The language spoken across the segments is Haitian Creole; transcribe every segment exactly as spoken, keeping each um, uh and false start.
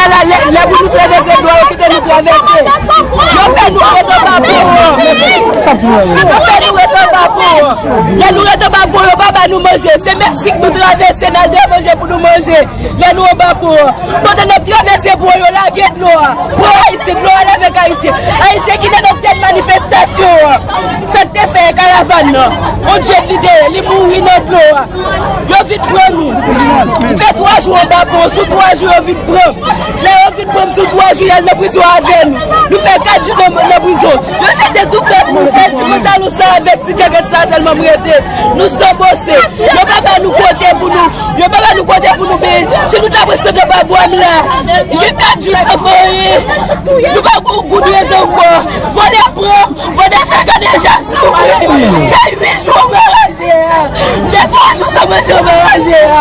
Ala lè, lè pou nou travèse dlo a, yo kite nou travèse. Yo fè nou ret anba pon an. Yo fè nou ret anba pon an. Lè nou ret anba pon, yo pa ba nou manje. Se mèsi k nou travèse, n al dèyè manje pou nou manje. Lè nou anba pon an. Pandan n ap travèse pon an, yo lage dlo a. Pran Ayisyen, dlo a lave ak Ayisyen. Ayisyen ki nan nan tèt manifestasyon an. Sa k te fè karavàn nan. On djed li te ye, li mouri nan dlo a. Yo vin pran nou. Fè twa jou anba pon, sou twa jou yo vin pran. Lè yo vin pran m sou twa jou, y al nan prizon avè nou. Nou fè kat jou nan, nan prizon. Yo jete tout lòt moun, sèl ti pantalon sa avèk ti djagèt sa sèlman m rete. Nou san bose. Yo pa ba nou kote pou nou Yo pa ba nou kote pou nou benyen. Si nou ta pran sèl anba bwa m la, gen kat jou san fanyen. Nou pa gon goud rete ankò. Vòlè pran m, vòlè fè gade jan sou mwen. Fè uit jou anba raje a. Fè twa jou san manje anba raje a.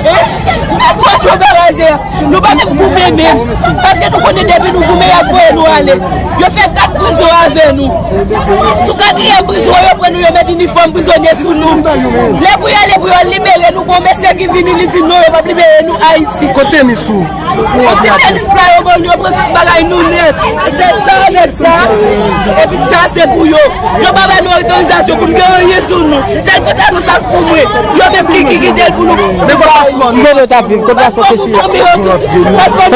Fè twa jou anba raje a. Nou pa menm goumen menm. Paske nou konnen depi nou goumen, y ap voye nou ale. Yo fè kat prizon avè nou. Sou katriyèm prizon an, yo pran nou, yo met inifòm prizonye sou nou. Lè pou y ale, pou yo libere nou, gon mesye ki vini, li di non, yo p ap libere nou Ayiti. Kote tenis ou? Yon ti tenis pla yo ban nou, yo pran tout bagay nou nèt. Se sa avèk sa. Epi sa se pou yo. Yo pa ba nou otorizasyon pou n gen anyen sou nou. Sèl pantalon sa k pou mwen. Yo menm ki, ki kite l pou nou. Men kote paspò? Nimewo ta vin, kote paspò te siye? Paspò pou fanmi yo tout. Paspò